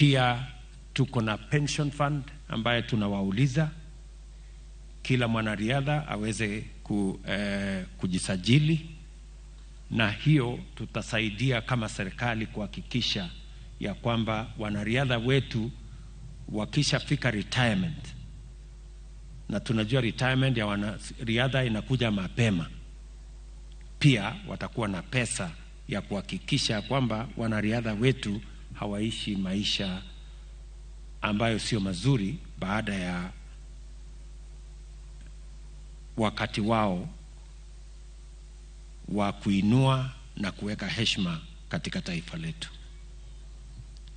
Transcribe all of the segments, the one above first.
Pia tuko na pension fund ambaye tunawauliza kila mwanariadha aweze kujisajili, na hiyo tutasaidia kama serikali kuhakikisha ya kwamba wanariadha wetu wakishafika retirement, na tunajua retirement ya wanariadha inakuja mapema, pia watakuwa na pesa ya kuhakikisha kwamba wanariadha wetu hawaishi maisha ambayo sio mazuri baada ya wakati wao wa kuinua na kuweka heshima katika taifa letu.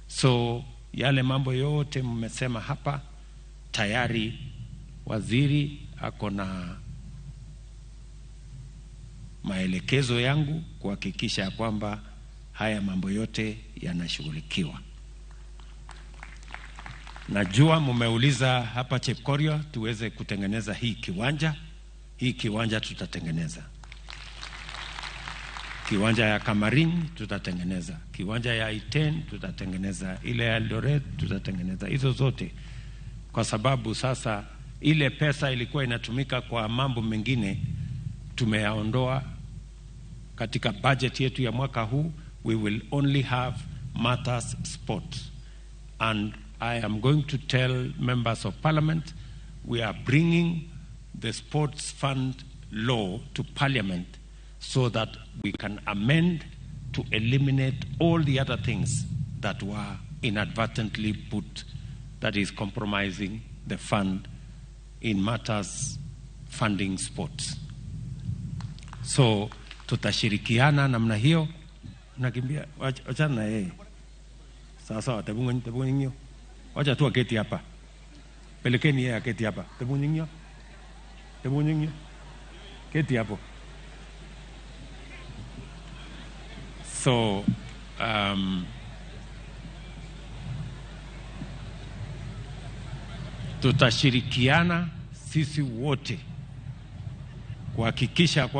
So yale mambo yote mmesema hapa tayari, waziri ako na maelekezo yangu kuhakikisha kwamba haya mambo yote yanashughulikiwa. Najua mmeuliza hapa Chepkorio tuweze kutengeneza hii kiwanja. Hii kiwanja tutatengeneza. Kiwanja ya Kamarin tutatengeneza, kiwanja ya Iten tutatengeneza, ile ya Eldoret tutatengeneza, hizo zote, kwa sababu sasa ile pesa ilikuwa inatumika kwa mambo mengine tumeyaondoa katika budget yetu ya mwaka huu. We will only have matters sport, and I am going to tell members of parliament we are bringing the sports fund law to parliament so that we can amend to eliminate all the other things that were inadvertently put, that is compromising the fund in matters funding sports. So tutashirikiana namna hiyo. Nakimbia, wachana na yeye. Sawa sawa, tebungo. Wacha tu aketi hapa. Pelekeni yeye aketi hapa. Tebungo. Tebungo. Keti hapo. So tutashirikiana sisi wote kuhakikisha kwa